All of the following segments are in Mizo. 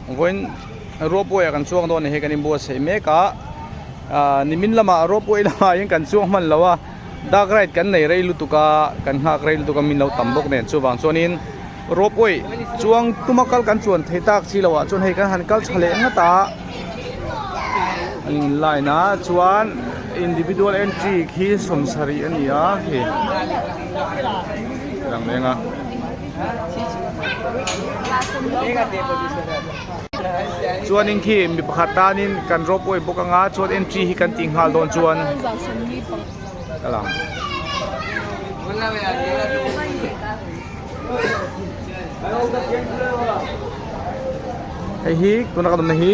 Vawiin ropeway ah kan chuang dawn a ni hei kan inbuatsaih mek a ah nimin lamah ropeway lamah hian kan chuang hman lo a dark ride kan nei rei lutuk a kan nghak rei lutuk a min lo tam bawk nen chuvang chuanin ropeway chuang tuma kal kan chuan thei tak si loh ah chuan hei kan han kal tha leh nghat a an in line a chuan individual entry khi sawmsarih a ni a hei lang leng a. Chuanin khi mi pakhat tanin kan ropeway bawk anga chuan entry hi kan tih nghal dawn chuan ka lang. Hei hi tuna kan awmna hi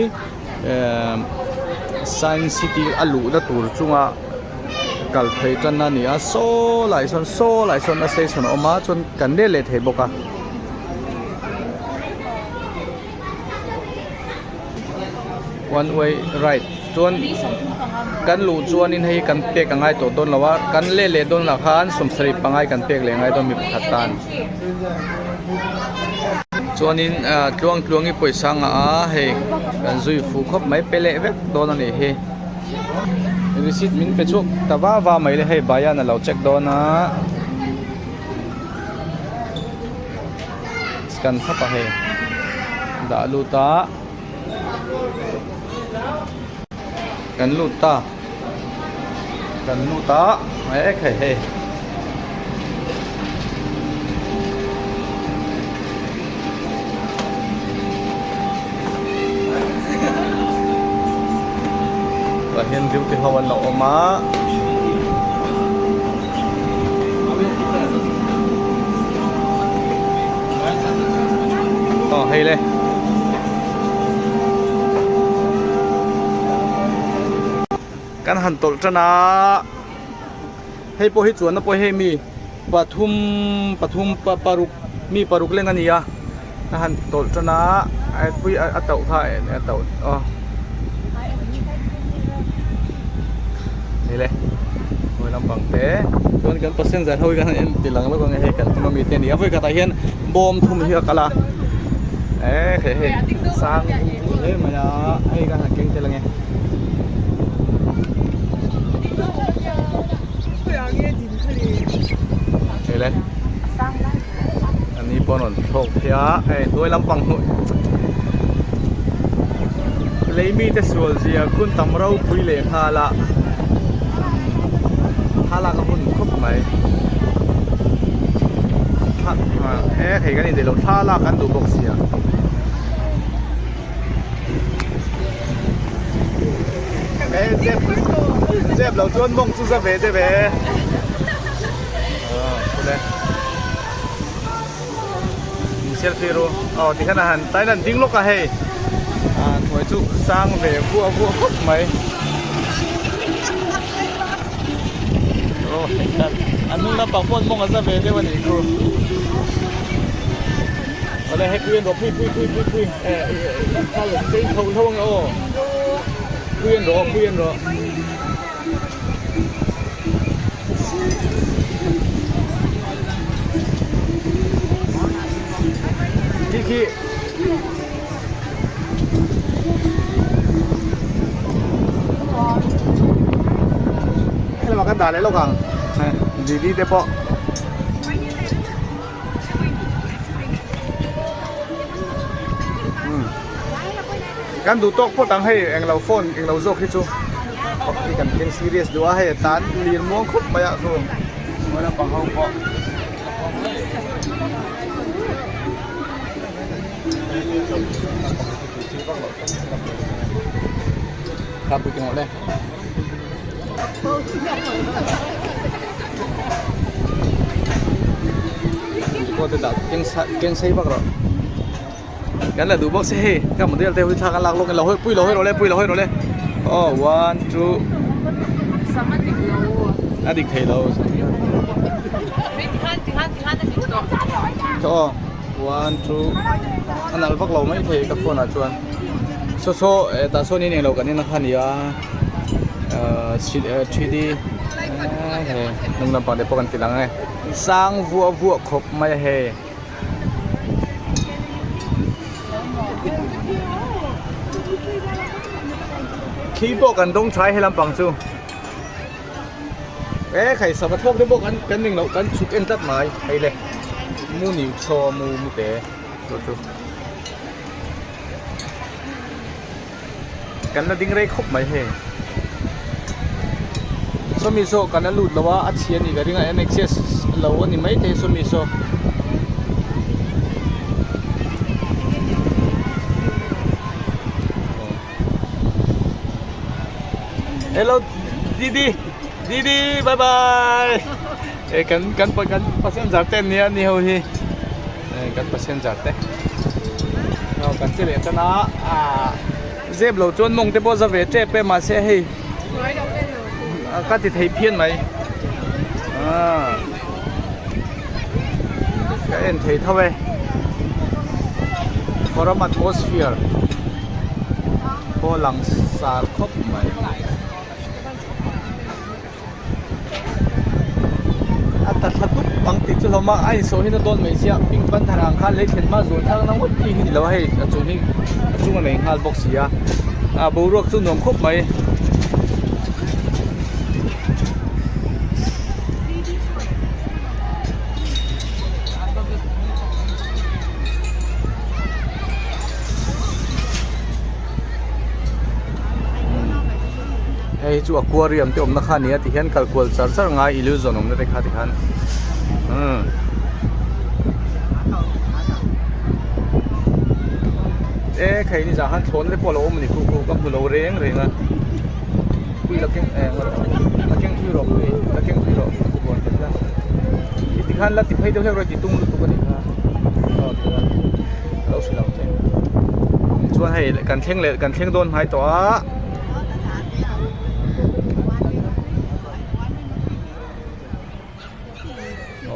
emm science city a luhna tur chunga kal phei tan a ni a saw lai sawn saw lai sawn a station a awm a chuan kan let leh thei bawk a. One way ride chuan kan luh chuanin hei kan pek a ngai tawh dawn lo a kan let leh dawn lah khan sawmsarih pangai kan pek leh ngai dawn mi pakhat tan chuanin ah tluang tluangi pawisa ngah a hei kan zui fuh khawp mai pe leh vek dawn a nih hi. Receipt min pe chhuak ta va va mai le hei Bayan a lo check dawn a scan thlap a hei dah lut a kan lut ta kan lut a mek hei hei. Tah hian duty ho an lo awm a. Aw hei le. Kan han tawlh tan a. Hei pawh hi chuanna pawh hei mi pathum pathum paruk mi paruk leng a ni a a han tawlh tan a pui a tauh kha a tauh aw ni le hawi lampang te chuan kan passenger ho hi kan han en ti lang lawk ang e hei kan hnung ami te a ni a vawi khatah hian bawm thum hi a kal a e hei hei sang hle mai a hei kan han keng tel ang e. Hei le ani pawh an rawn thlawk phei a hei hnuai lampang hnuai lei mite sual zia hun tam ropui leh nghal a thlalak a hun khawp mai e hei kan indaih loh thlalak an duh bawk sia. Zep zep lo chuan mawng chu za ve deuh e aw in selfie ru aw tikhian a han tain an ding lawk a hei a hnuai chu sang ve vuah vuah khawp mai aw a hnung lampang pawh mawng a za ve deuh a nih khu. Awle hei pui an rawh pui pui pui pui pui eh eh in tho tho ange aw pui an rawh pui an rawh. Khi khi helamah kan dah leh lawk ang didi te pawh. Kan duh tawk phawt ang hei englo phone englo zawk hi chu hi kan keng serious duh a hei a tan lir muang khawp mai a chu mawi lampang ho pawh Kha pui tengawh le. Pawh te dah keng sa keng sei vak rawh kan la duh bawk se hei ka model te hui thla kan lak lawk in lo hawi pui lo hawi rawh le pui lo hawi rawh le aw one two a dik thei lo aw one two a nalh vak lo mai thei ka phone ah chuan saw saw eh tah sawn in englo kan en a kha nia. 3D hei hnung lampang te pawh kan ti lang e sang vuah vuah khawp mai a hei. Khi pawh kan dawng tha he lampang chu e khai sava thlawk te pawh kan kan ning loh kan chhuk en tlat mai hei le mu ni chaw mu mu te chu chu kan la ding rei khawp mai hei sawmi saw kan la lut lo a a chhia a nih ka ring a an access lo a ni maithei sawmi saw. Hello Didi Didi bye bye e kan kan kan passenger te an nia ni ho hi e kan passenger te aw kan che leh tan a ah zep lo chuan mawng te pawh za ve tep e mahse hei ka ti thei phian mai ah ka en thei tho e forum atmosphere pawh lang sar khawp mai. A ta thla dup ang tih chu hlawm a, a insawi hian a dawn mai sia, pink panther ang khan lei thlen hma zual thak na ngawt chi hi ni lo a hei a chung hi a chung a nei nghal bawk si a, a boruak chu nuam khawp mai. Hei hi chu aquarium te awmna kha a ni a tihian kal kual char char ngai illusion awmna te kha tikhan umm e khai ni zah khan thlawhna te pawh a lo awm a ni khu khu ka hmu lo reng reng a pui la keng eh la keng thui rawh pui la keng thui rawh ka buan ta ila tikhan la ti phei deuh hlek rawh ti tung lutuk a ni kha aw tikhan ka lo hrilh ang che chuan hei kan thleng leh kan thleng dawn hnai tawh a.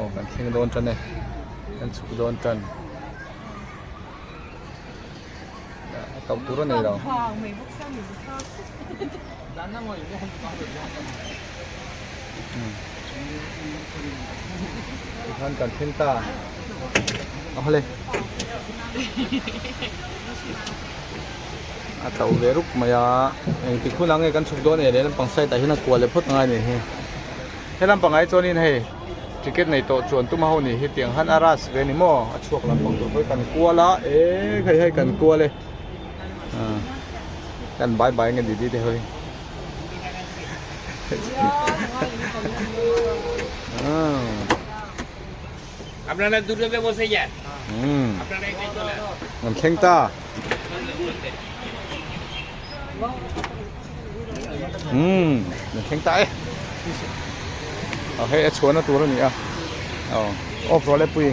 Aw kan thleng dawn tan e kan chhuk dawn tan a tauh tur a nei lo tikhan kan thleng ta a hawle. A tlo ve rup mai a engtik hunah nge kan chhuk dawn e leh lampang side ah hian a kual leh phawt angai a nih hi he lampang ah hi chuanin hei ticket nei tawh chuan tuma ho nih hi tiang han a rush ve a ni maw a chhuak lampang tur pawh hi kan kual a eee hei hei kan kual e ah kan bye bye nge didi te ho hi An thleng ta. Umm an thleng ta e. Hei a chhuahna tur a ni a. Aw off rawh le pui.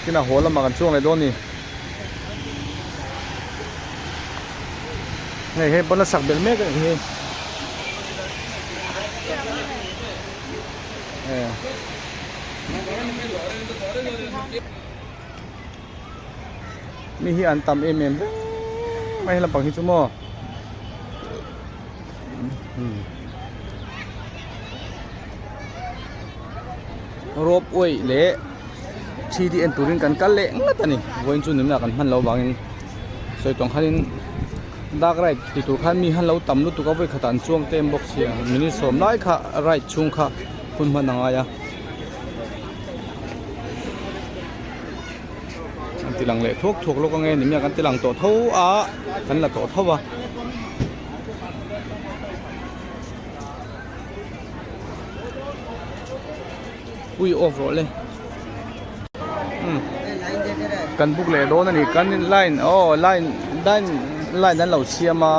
Tin a haw lamah kan chuang leh dawn a ni. Hei hei pawn a sak belh mek a nih hi. Mi hi an tam em em vek mai he lampang hi chu maw rope way leh 3D en turin kan kal leh ngat a ni vawiin chu nimna kan hman loh avangin sawi tawng khanin dark ride ti tur khan mi han lo tam lutuk a vawi khatah an chuang tlem bawk sia minute sawm lai kha ride chhung kha hun hman a ngai a an ti lang leh thuak thuak lawk ange ni miah kan ti lang tawh tho a kan la tawh tho a. Ui off rawh le umm kan book leh dawn a ni kan line aw line line line an lo siam a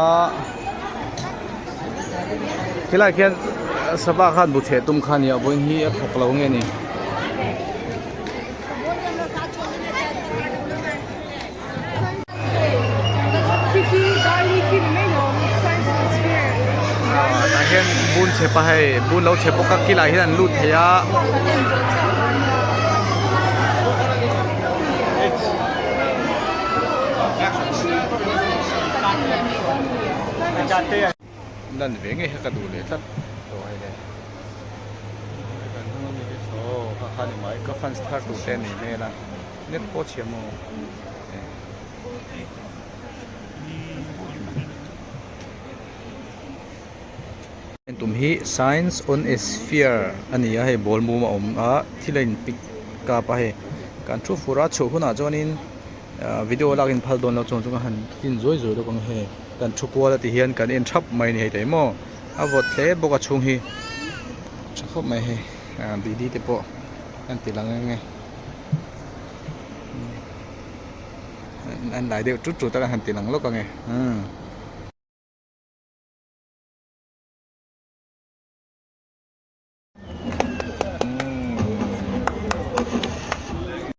khilai khian sava khan bu chheh tum kha a nia vawiin hi a thawk lo nge ni. Tah hian bun chhe pa hei bun lo chhe bawk a kilah hian an lut thei a. Lan ve ngei kha ka duh leh tlat tawh hei le kan hnung ami te saw kha kha ni mai ka fans thar tur te a nih hmel a. Net pawh a chhia maw? En tum hi science on a sphere a ni a hei ball mum a awm a thil a in pick up a hei kan thu fur a chhuah hunah chuanin ah video lak in phal dawn lo chuang chu ka han tin zuai zuai lawk ang hei kan thu kual a ti hian kan en thap mai a ni hei teh maw a vawt hle bawk a chhung hi tha khawp mai hei ah didi te pawh an ti lang ang e an lai deuh tut tut a kan han ti lang lawk ang e umm.